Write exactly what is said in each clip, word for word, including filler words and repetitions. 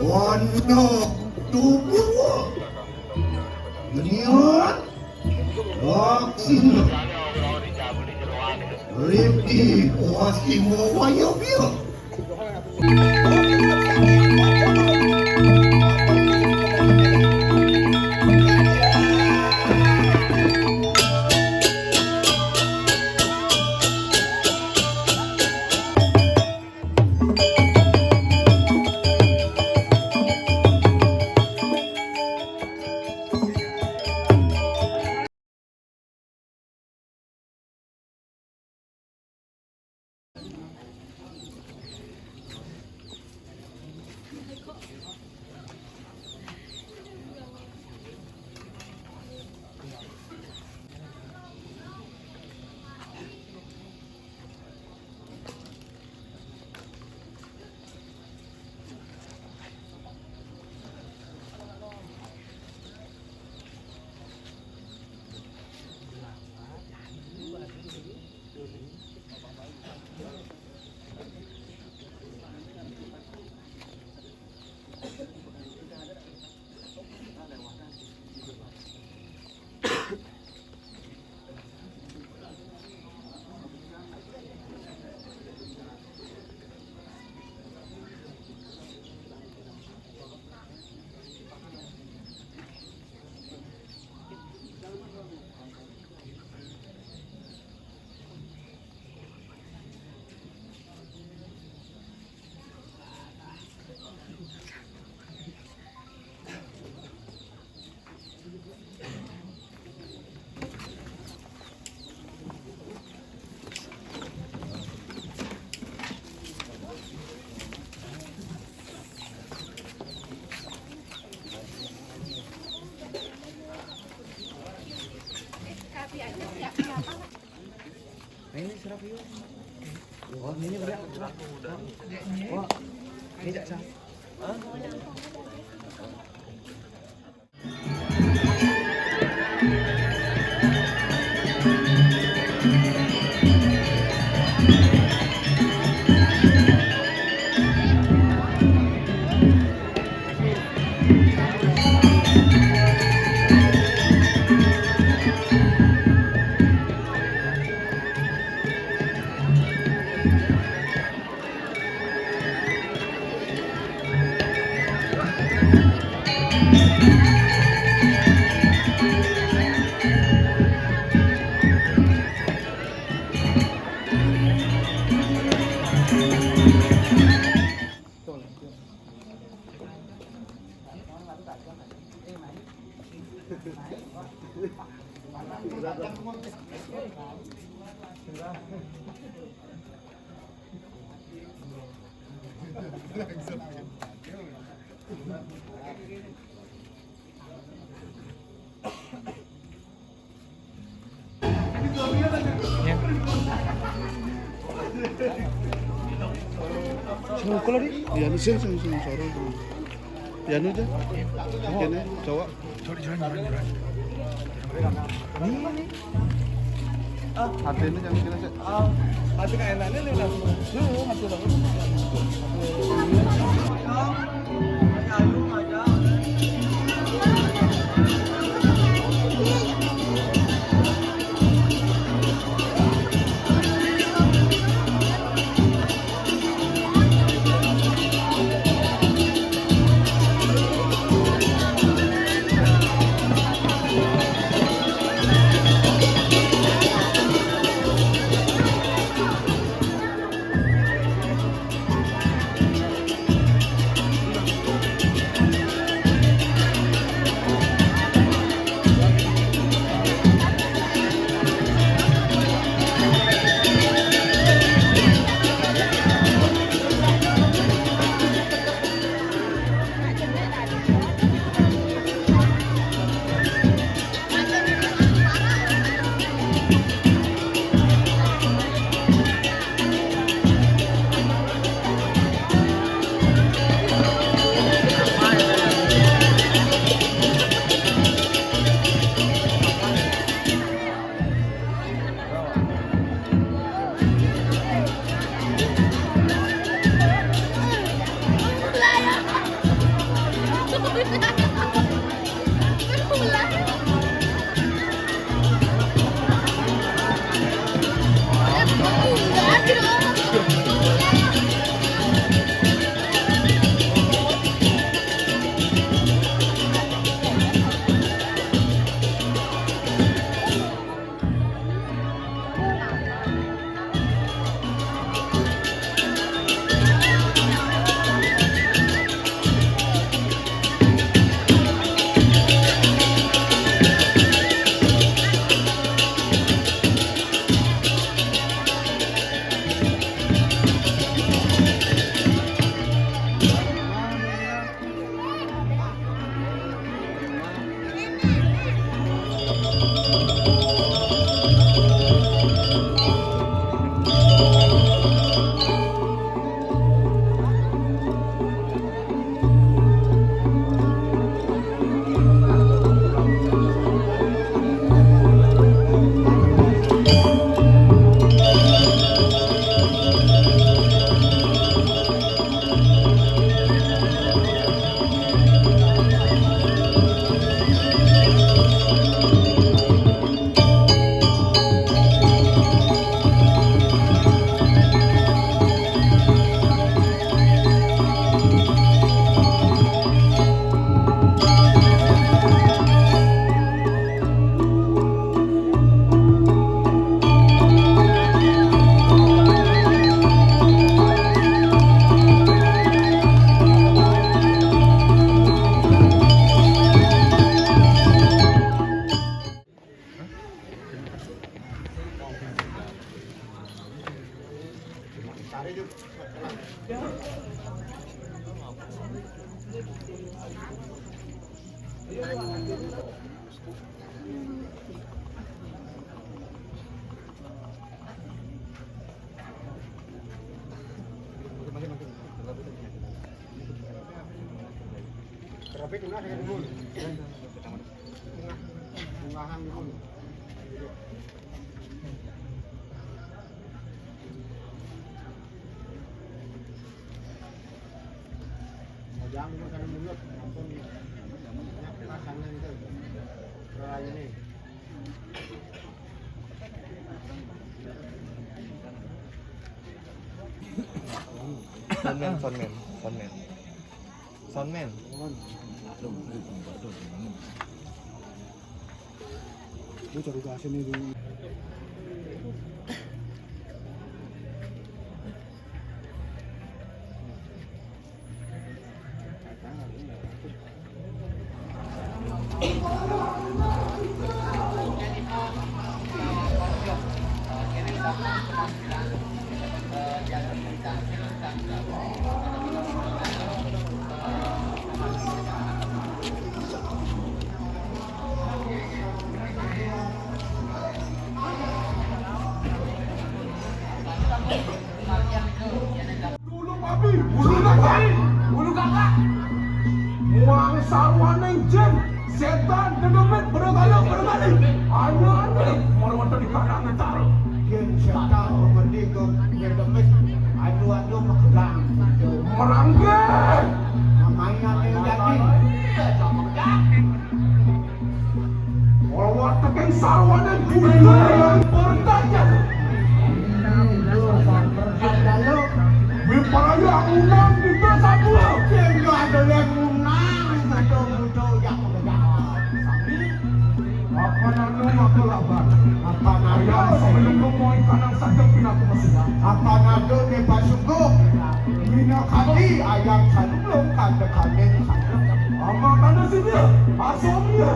Ono tubuh. Ngenian. Waksin. Ripki. Wasi mau wayang dia. Ini serap yuk. Oh, ini udah. Oh, ini cak. Sing ukur lagi? Iya, sing, sing, sing, soro, sing. Ya, ini aja. Kene, cowok. Ini, ini. Ah, hati ini jangan kena cek. Ah, hati kayak enaknya nih, langsung. Iya, iya, hati langsung. Terapi tengah saya dulu. Tengah, tengahan dulu. Jangan dulu karena mulut, ampun. Banyak pasangan itu. Raya nih. Soundman, soundman, soundman. Soundman. Gue cari gasnya nih dulu. Dulu babi, bulu kakak, bulu kakak. Muang sarwaning jin, setan, dedemit, bedo galuk, bedo galuk. Anu, anu, moro wonten di karang ngetar. Yen setan, mending ke dedemit, anu, anu, mekegang. Merangge. Namanya anu, jadi. Ora tekan sarwane budal pertanyaan. Wiparaya unang kita sabua. Sing ada yang unang, betul-betul ya. Apa nanu maka laban? Apa nanu? Ayo, sebelum rumoi kanang sadang pinaku masih. Apa nanu ne pasuko? Minakadi ayam sandung kandekaning sandung. Amakana sida asomya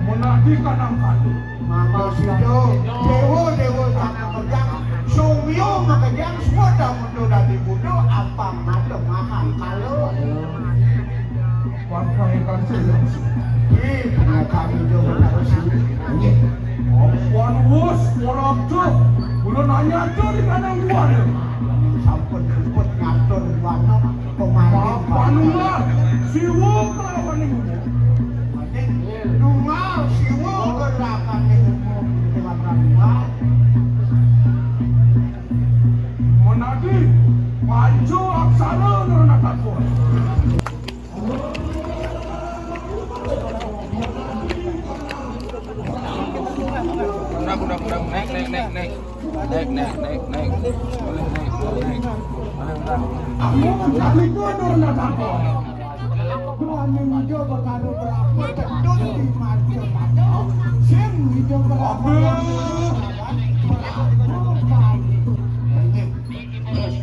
menadi kanang kali. Mama sida dewa-dewa kang makejang, sumya makejang, suwada muda dadi buda, apang mata mahang kala. Wan paekan sida. Ih, paekan ida betara sida. Nggih. Ampun, wus, ora tuh. Kula nanya tuh di kanang buana. Sampun luput ngatur buana. Panunggal, Siwa kelawan Ibu. Nunggal, Siwa kelawan Ibu. Menadi, Panca Aksara Nurnatakwa. Kurang, kurang, kurang. Naik, naik, naik, naik. Naik, naik, naik, naik. Boleh naik, boleh naik. Boleh, Bang. Amun kami mundur nak apa? Kami hidup berkanu berapa tedun di maju pada. Sing hidup berapa? Berapa kali? Terus.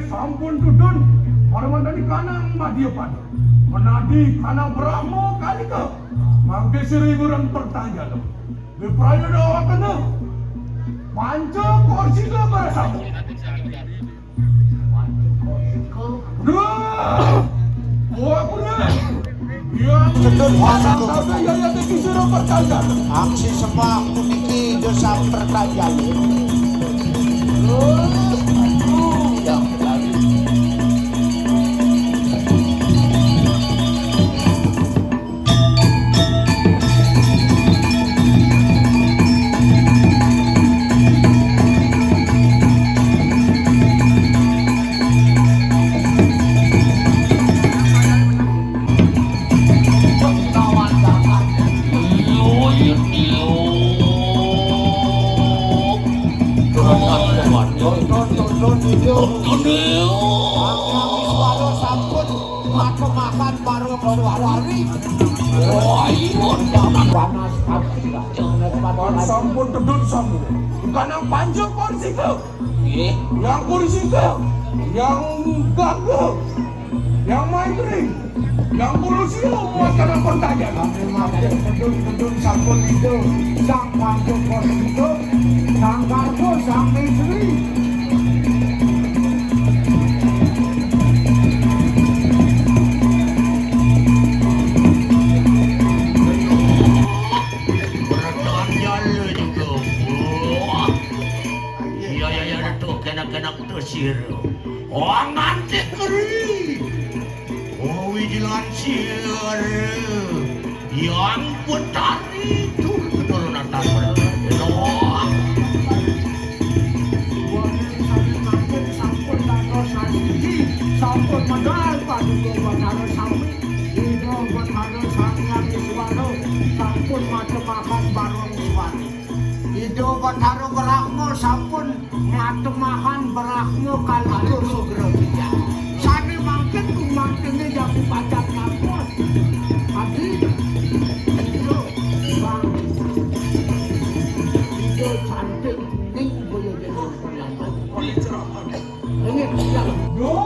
Sampun tudun, parmantani kanang madya pada. Menadi kanang Brahma kalika. Mangke sira hiburan pertajalan. Wipraya dawakena. Panca korsika bersama. Duh! Wah, bener. Yang sedot pasang sampai yang ada di suruh pertajalan. Aksi semak puniki desa pertajalan. Suara sampun matemakan baru keluari. Wah, iya. Panas, panas. Sampun tedun sampun. Kanang panca korsika. Nggih. Yang korsika. Yang gagah. Yang mantri. Yang kursi umat kanang pertajalan. Mangke tedun-tedun sampun itu. Sang panca korsika. Sang garga, sang mantri. Beretan jala juga. Wah. Iya, iya, iya, tuh, kena-kena kuda sira. Wah, nganti keri. Oh, wijilan sira. Yang Betari tur keturunan Tanah. Wah. Wonten sami mangkin sampun dados sasiki, sampun medal paduka Betara sami. Ida Betara Sang Hyang Iswara sampun matemakan barong suwari. Ida Betara Brahma sampun matemahan Brahma kalika sugra bijak. Sane mangkin kumangkene jagi pacang ngampun. Adi, Ida, Bang. Ida cantik kuning boyo jeneng. Ini yang. Yo.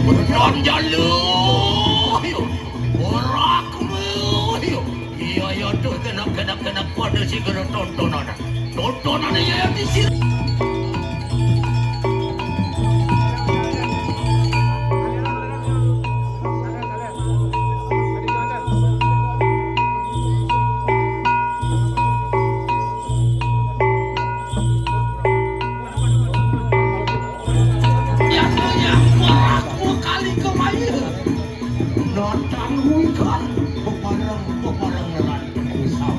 Beton jalo. Ayo. Ora kuwi. Ayo. Iya, iya, tuh, genep, genep, genep, pada sing kena tontonan. Tontonan iya, iya, di sini. Nonton wikan bebareng-bebareng lan usah.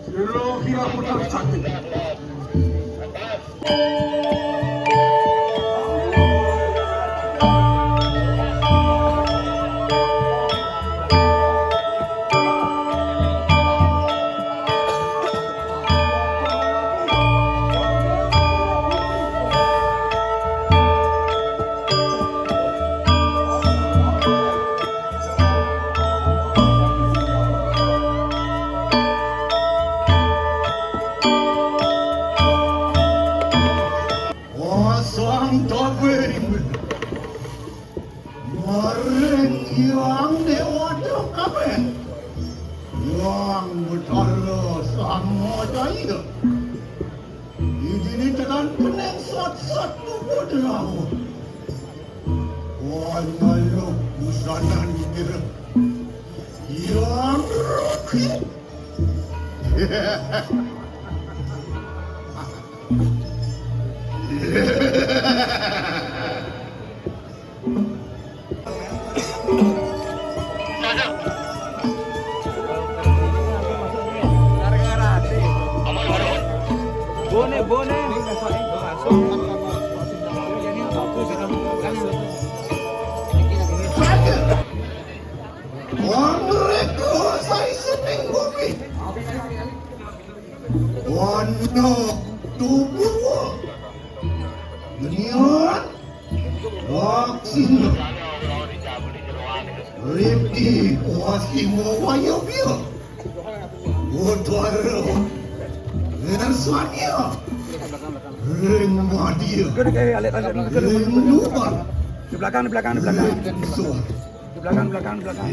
Sira kira putra cantik. Kosong topeng. Maring Hyang Dewata kabeh. Hyang Betara Sang Maha Jaya. Idine tekan keneng sat-sat tubuh derawa. Wanyaluk busanan ira. Hyang Rukhi. Bone, bone. Ono tubuh. Niat. Vaksin. Ripti kuasi mawaya biya. Utara. Ngersania. Ring madia. Ring luar. Di belakang, di belakang, di belakang. Ring suar. Di belakang, belakang, belakang.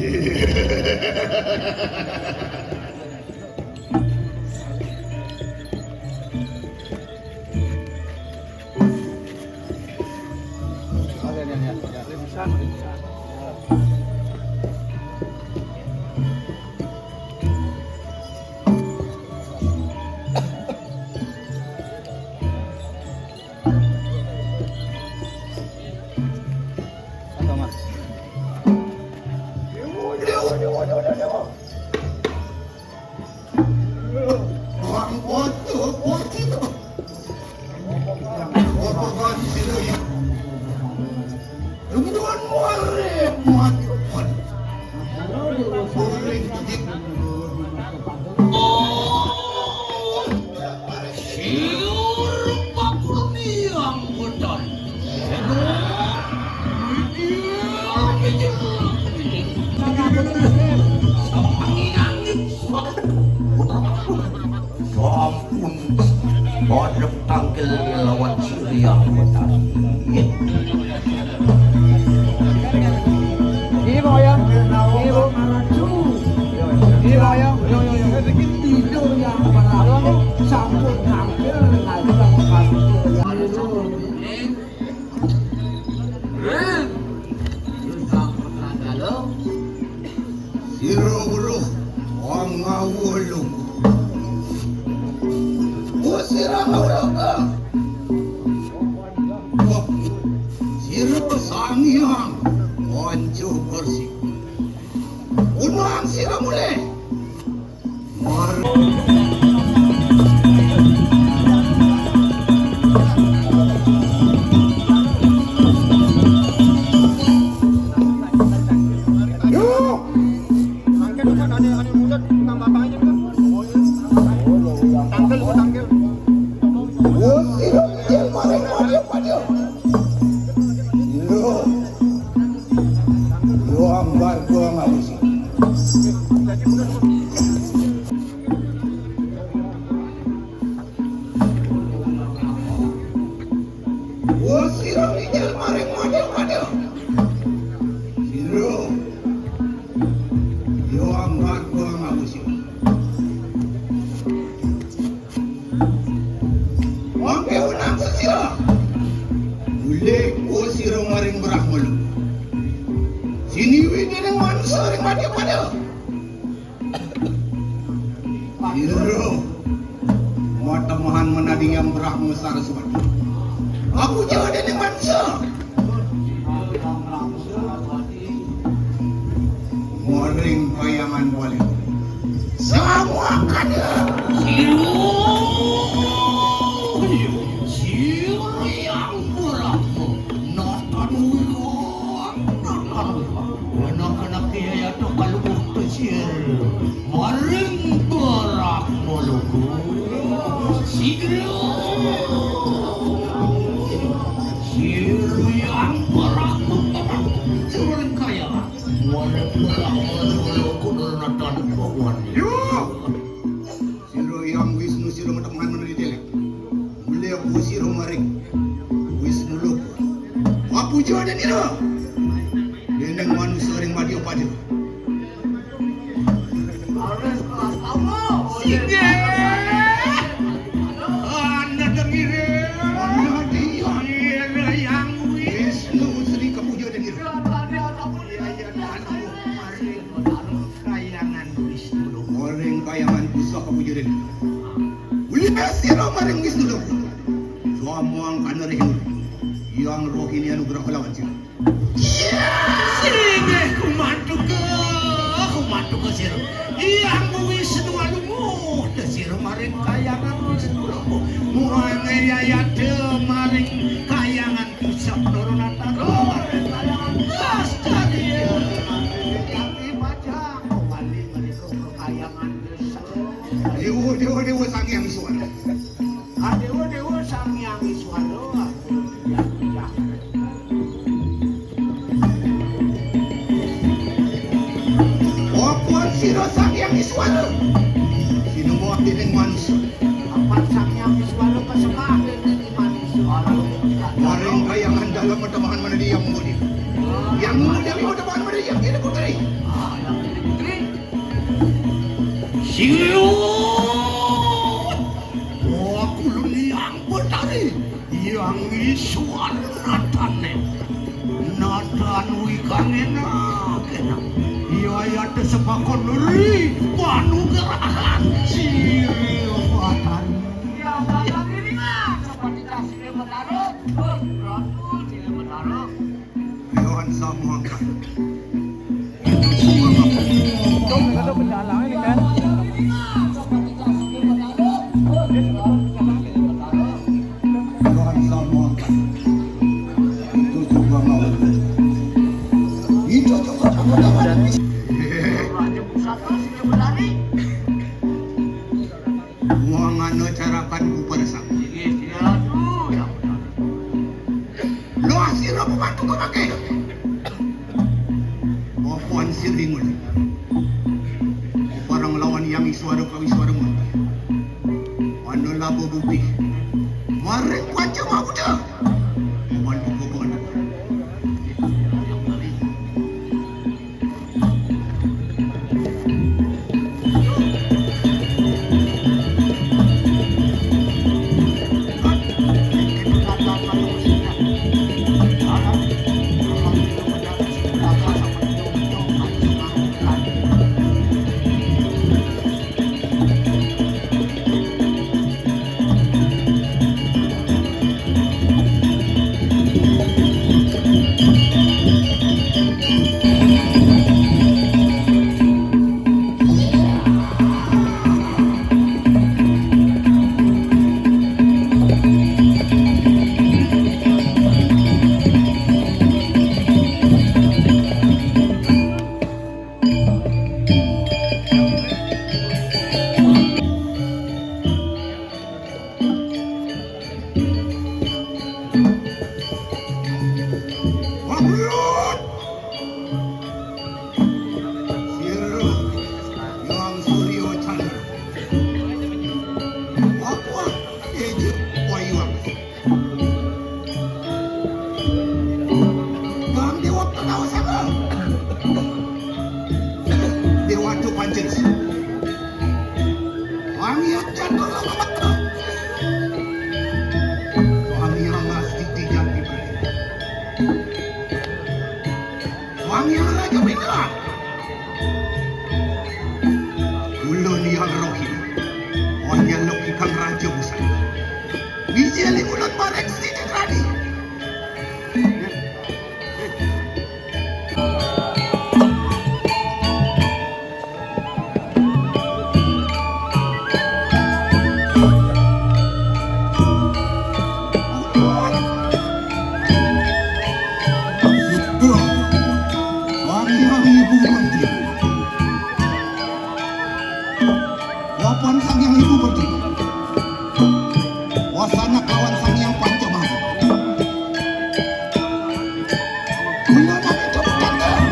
Sampun. Balep tangkil lawan Siriah Betari. Ini, Bang, ya. Ini, Bu. Ini, Bang, ya. Yo, yo, yo. Itu yang berlaku. Sampun tangkil dengan Sira weruh, wong ngawulung. Ku sira ngawulung. Wah, sira Sang Hyang, kanca bersih. Unang sira mulih. Wah, sira nginjil maring model-model. Sira, yo ambar gua ngaku sira. Mangke unang sesira. Mulih ku sira maring Brahma lu. Siniwi dening mansa ring madya pada. Ira, matemahan menading yang Brahma Saraswati. Aku jawa dening mansa. Maring payangan wali. Samuakana. Sira, sira yang Brahma. Natan wira. Anak-anak iya ya to kaluwuh pesir. Maring barak moloku. Sidra. Sira yang barak moloku. Sira kaya. Maring barak moloku natan bawan. Yo. Sira Hyang Wisnu, sira meteman meneri delek. Mulih aku sira maring Wisnu Loka. Mapuja dan ira. Dening manusa ring madya pada. Singgih. Anda dengire. Anda dia. Ira Hyang Wisnu Sri kapuja dan ira. Kayangan Wisnu Loka. Maring kayangan pusaka puja dening. Ulina sira maring Wisnu Loka. Samangkana ring Hyang Rohini anugrah lawan sira. Singgih kumantuka, kumantuka sira. Hyang Wisnu alumuh sira maring kayangan Wisnu Loka. Wangayayada maring kayangan pusat nurunan taruh kayangan lestari. Jati pajak wali mereka kayangan desa. Dewa, dewa, dewa Sang Hyang Iswara. Dewa, dewa Sang Hyang Iswara. Apa sira Sang Hyang Iswara? Sinembah dening manusa. Apa Sang Hyang Iswara kasembah dening manusa? Maring kayangan dalem metembahan menedi yang mudi. Yang mudi metembahan menedi yang kene putri. Ah, yang kene putri. Silu. Aku luniang betari. Yang Iswar natane nadan wikang enak enak. Iya ya tesepakon ri panugrahan siri watan. Ya badan ini mah seperti tasnya bertaruh. Ratu sini bertaruh. Dewan Samangga. Itu juga mau. Itu juga mau. Wangana carakan bubar sang. Lo asira pembantu kemake. Apa sing ringun? Barang lawan yang iswara kawiswara mati. Ana laba bukti. Maring panca mabuda. Pembantu kemana? Sira Hyang Surya Chandra. Apa eja wayuang? Bang Dewa Perkawasana. Dewata Pancasila. Wangya catur loka. Wangya masti dijati. Wangya raja Wingga. Ulun yang rohim. Wangya loki kang raja busan. Wijili ulun marek sidik radi. Wapan Sang Hyang Ibu Pertiwi. Wasana kawan Sang Hyang Pancamana. Guna nami tepuk tangan.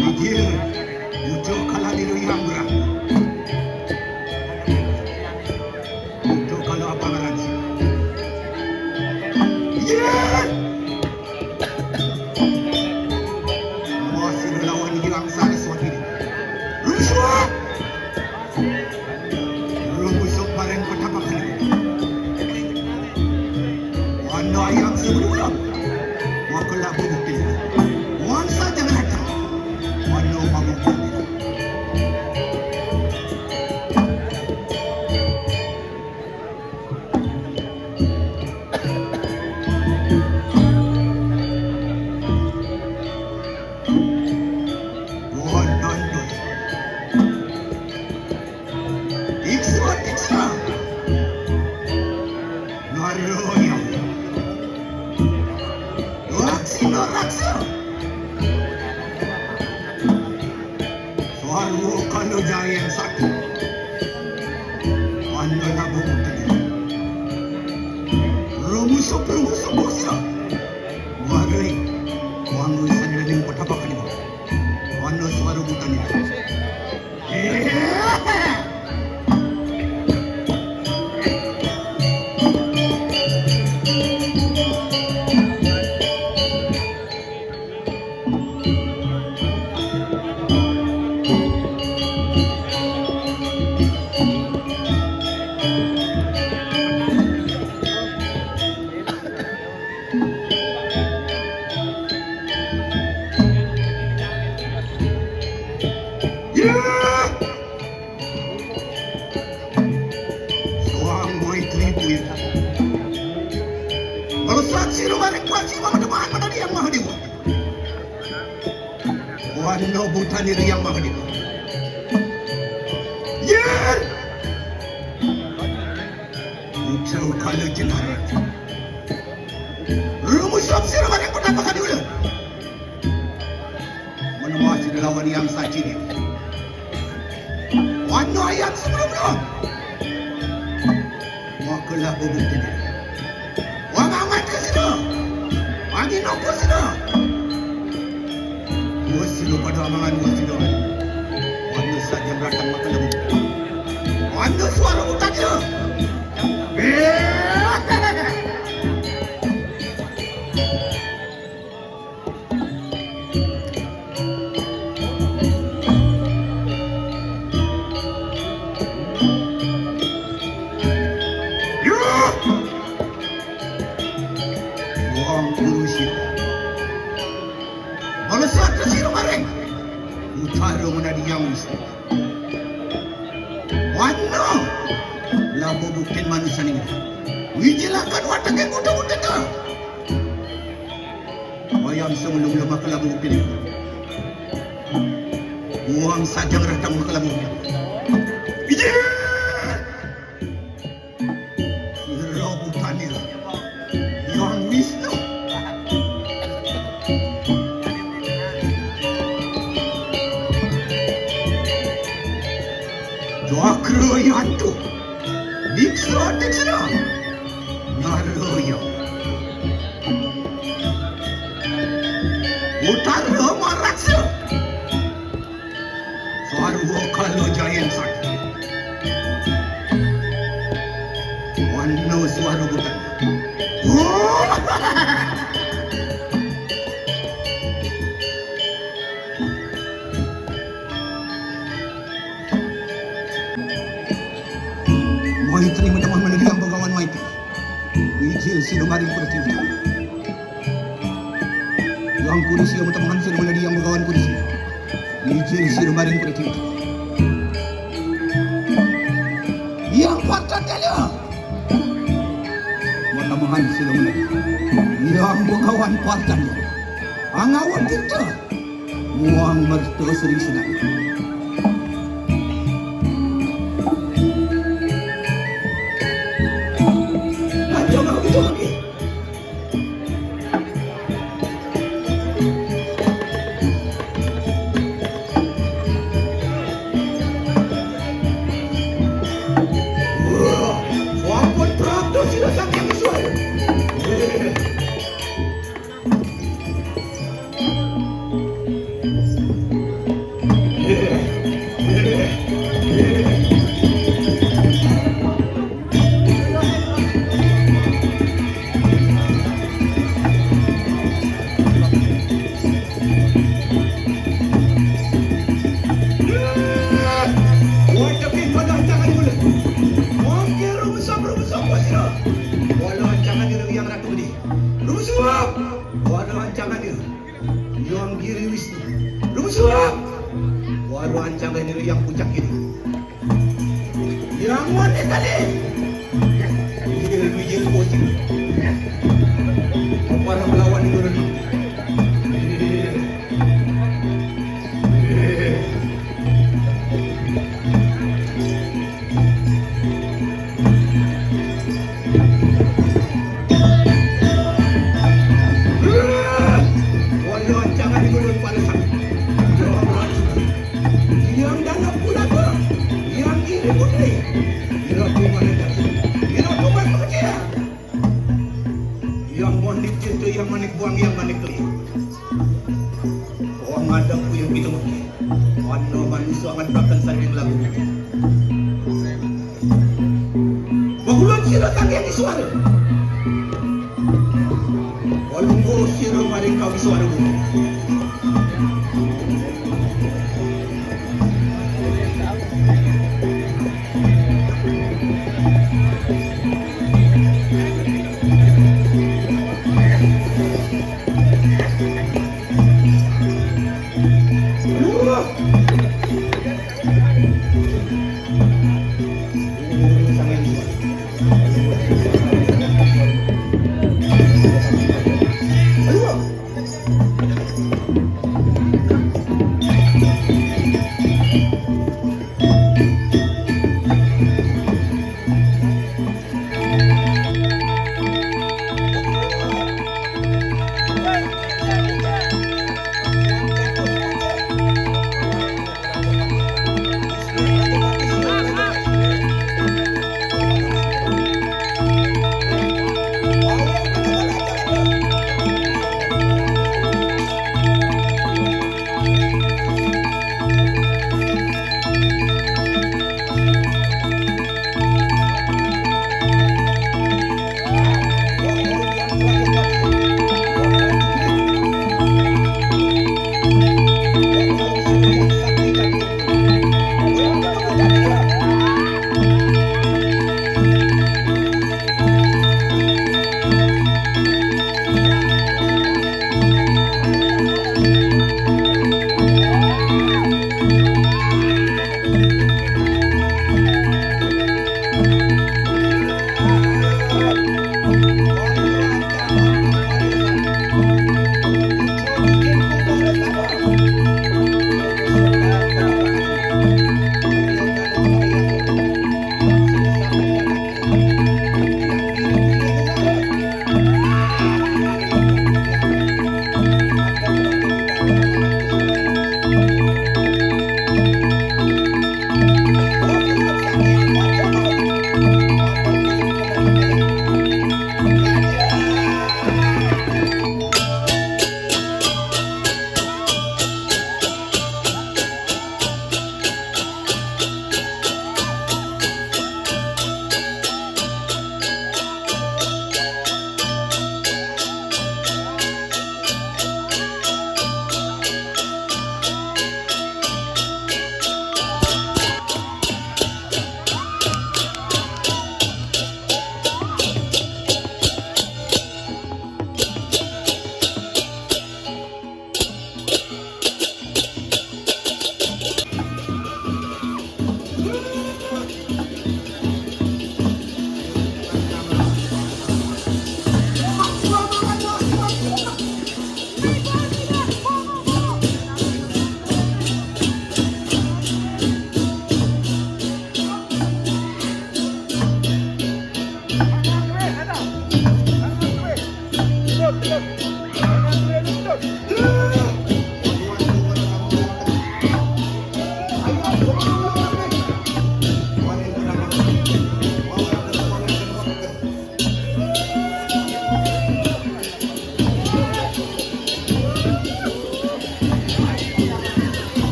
Ijil, ujuk kalah di Luyang Berang. Ujuk kalah apa ngaran sih? Ijil! Masih lawan Girang Saraswati. Rusuh! Rumusok bareng kota Bakal. Wano ayam sebelum. Wakala bubukti. Wan saja ngata. Wano mabukti. Wano ndoy. Iksa, iksa. Naroya. Raksina, raksa. Swarwo kalo jayen saki. Anda labu mutani. Rumusuk, rumusuk, bosira. Wagri. Wangu sandaling kotapakani. Wano swarwo mutani. Suang boy tribu ya. Kalau saksi lu balik kuat sih, mama teman mana dia yang mah dia. Wano butani riang mah dia. Yen. Ucau kala jenarat. Rumusok sira bareng kota Bakal dulu. Menemah sira lawan yang saci dia. Wano ayam sebelum-belum. Makalah bubuk tadi. Wang amat ke sida. Wang inok ke sida. Dua sida pada amangan dua sida. Wano saja beratang makalah bubuk. Wano suara bukan dia. Wong kurusi. Balasan kasih kemarin. Utara menadi yang mesti. Wano. Labu buktin manusia ini. Wijilakan watak yang muda-muda tu. Wayang song lum lum makalah buktin. Buang saja ratang makalah buktin. Ije! Robu Tanil. Yang Wisnu. Cakra Yantu. Diksa Diksa. Naroya. Utara Maraksa. Sarwa kala jayan sakti. Wano suara bukan. Maitri menamah meneriang bagawan Maitri. Ijil silumaring pertiwi. Yang kurisi yang menamah meneriang yang bagawan kurisi. Ijil silumaring pertiwi. Yang partan daya. Menamahan silumaring. Yang bagawan partan. Angawan kita. Muang merta sering senang. Ayo, mau betul lagi. Wah, wapun Prapto sila sampai sesuai. Wisnu. Lumsuang. Waru ancang ini yang pucak ini. Yang mana tadi? Ini dia lucu bocil. Apa orang melawan itu, Ren? Wala jangan dulu palasan. Yang dalam pula tu, yang ini putri. Ira tu mana tadi? Ira tu mana kerja? Yang manik cinta, yang manik buang, yang manik keli. Orang ada ku yang kita makin. Ana manusia amat bahkan sering lagu. Bahulun sira tanggiang suara. Walungguh sira maring kami suara.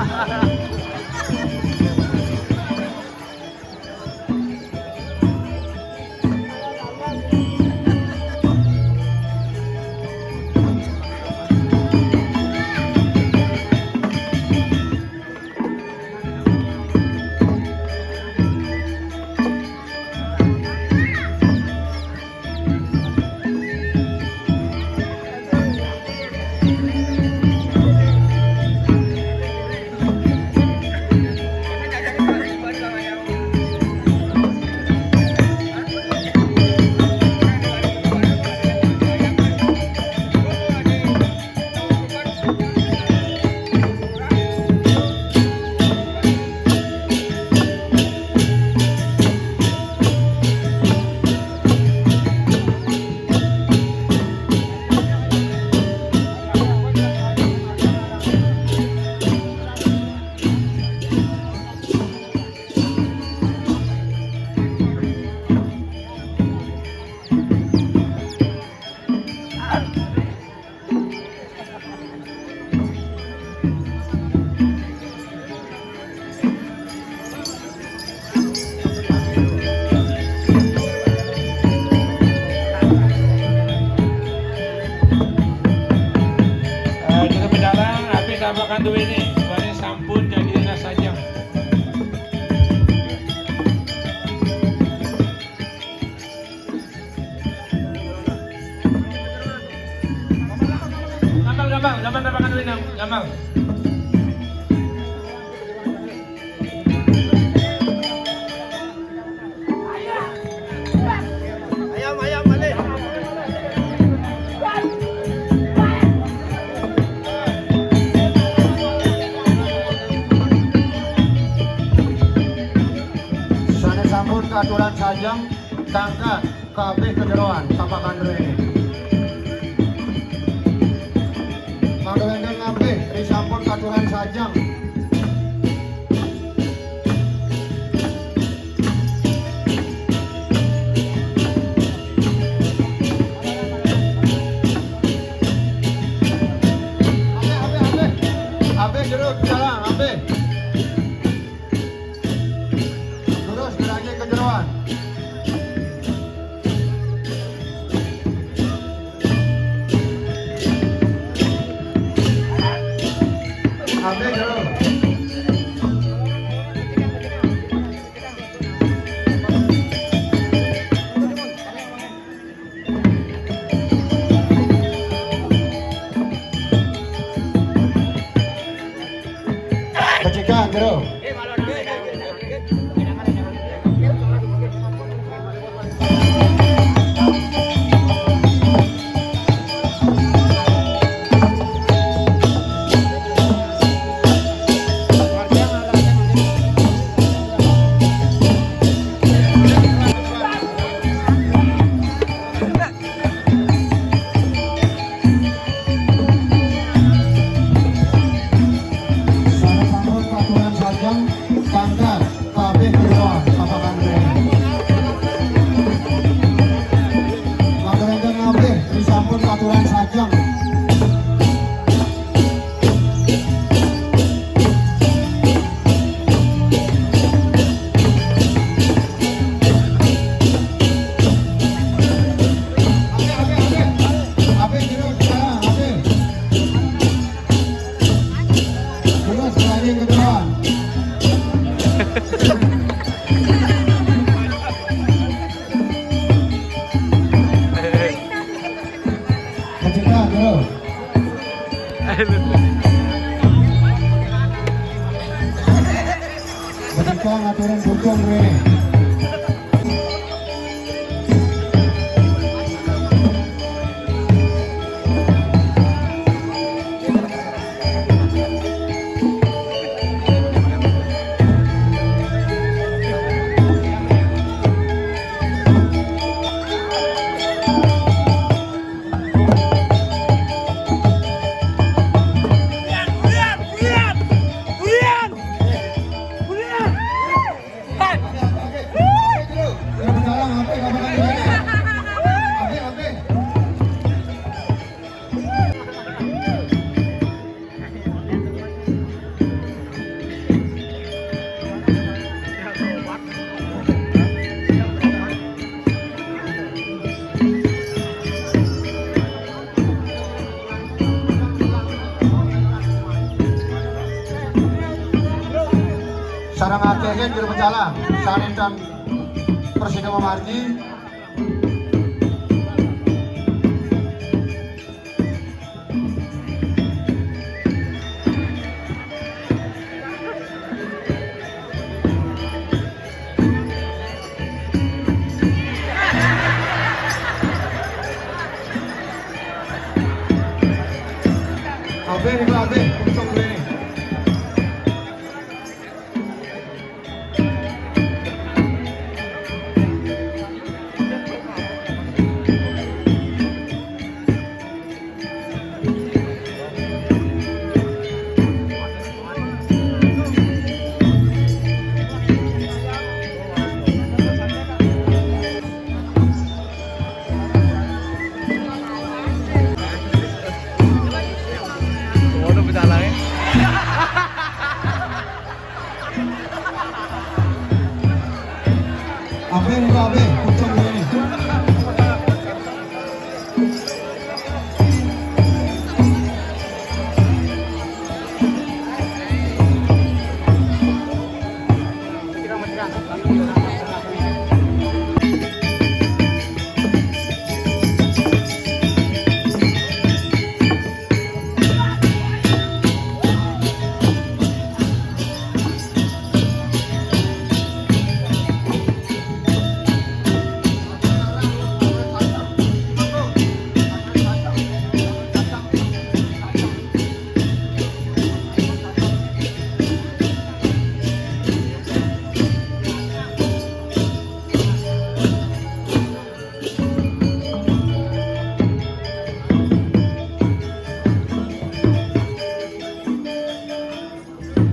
Eh, kita berjalan, habis apa kan duwe ini? Bareng sampun jadi enak saja. Gampang, gampang, gampang, gampang, gampang, gampang. Ayam, ayam, balik. Sané sampun katuran sajeng, tangkat kabéh ka jeroan tapakan rene. Mangda wénten kabéh ri sampun katuran sajeng. Ape, ape, ape. Ape, jero, jalan, ape. Terus gerake ke jeroan. Ape, jero. Pecikan, jero. Sampun katuran sajeng, tangkat kabéh jeroan tapakan rene. Matur wénten kabéh, sampun katuran sajeng. Ape, ape, ape. Ape, jero, jero, ape. Terus, sliding ke depan. Kecegah, terus. Kecegah, ngaturin bujung, Rene. Sareng akhirnya juru pecalang, saninten prasida mamargi. Abe, niku abe, untuk ini. Waduh, kita lagi. Abe, niku abe, pucung ini.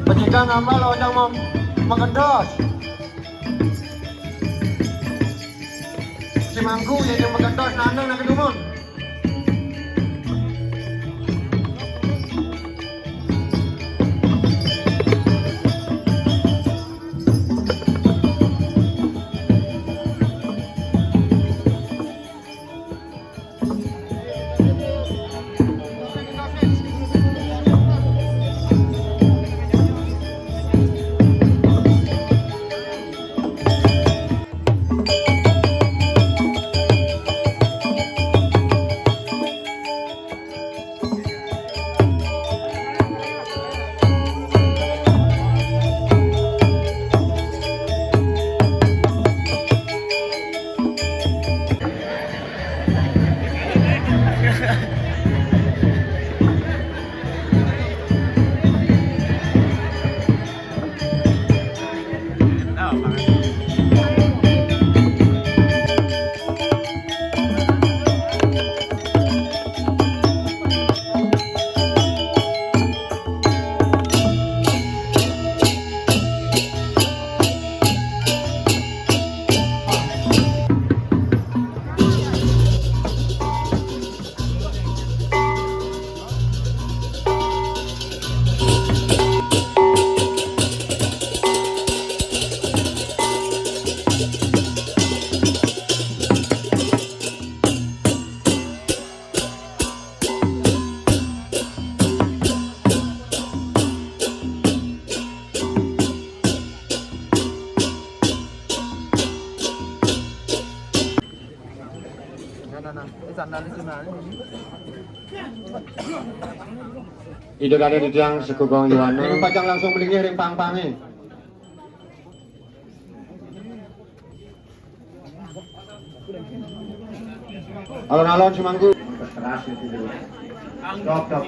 Pecikang ambal ojang mem-, magendos. Simanggu ya yang magendos nandang nang kedumun. Ida kali titiang sekugong Yowana. Ring pacang langsung melinggih ring pangpange. Alon-alon sumanggu. Keras itu dulu. Dok, dok.